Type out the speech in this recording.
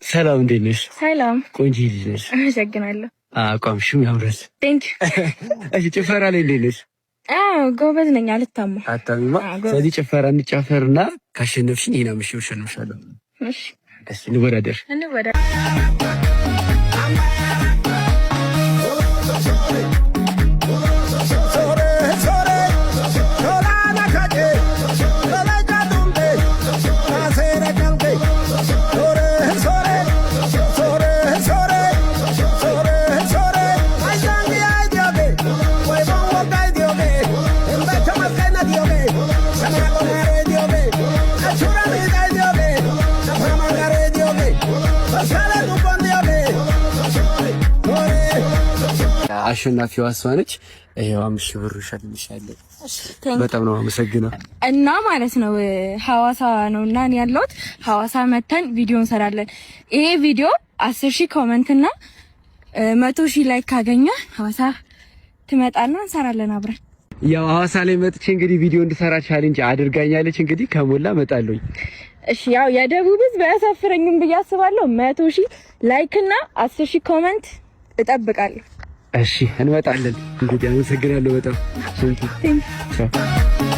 ሰላም፣ እንዴት ነሽ? ሰላም። ቆንጆ ልጅ ነሽ። አመሰግናለሁ። አቋምሽም ያምራል። Thank you። እሺ፣ ጭፈራ ላይ እንዴት ነሽ? አዎ፣ ጎበዝ ነኝ፣ አልታማ። አታሚማ። ስለዚህ ጭፈራ እንጫፈርና ካሸነፍሽኝ ይሄን 5,000 ብር እሸልምሻለሁ። እሺ። እሺ፣ እንወዳደር። እንወዳደር። አሸናፊዋ እሷ ነች። ይኸው 5,000 ብር እሸልምሻለሁ። በጣም ነው አመሰግነው። እና ማለት ነው ሐዋሳ ነው እና እኔ ያለሁት ሐዋሳ መተን ቪዲዮ እንሰራለን። ይሄ ቪዲዮ 10,000 comment እና 100,000 like ካገኘ ሐዋሳ ትመጣና እንሰራለን አብረን። ያው ሐዋሳ ላይ መጥቼ እንግዲህ ቪዲዮ እንድሰራ challenge አድርጋኛለች። እንግዲህ ከሞላ እመጣለሁኝ። እሺ፣ ያው የደቡብ ህዝብ አያሳፍረኝም ብዬ አስባለሁ። 100,000 like እና 10,000 comment እጠብቃለሁ። እሺ፣ እንመጣለን። እንግዲህ አመሰግናለሁ በጣም። Thank you.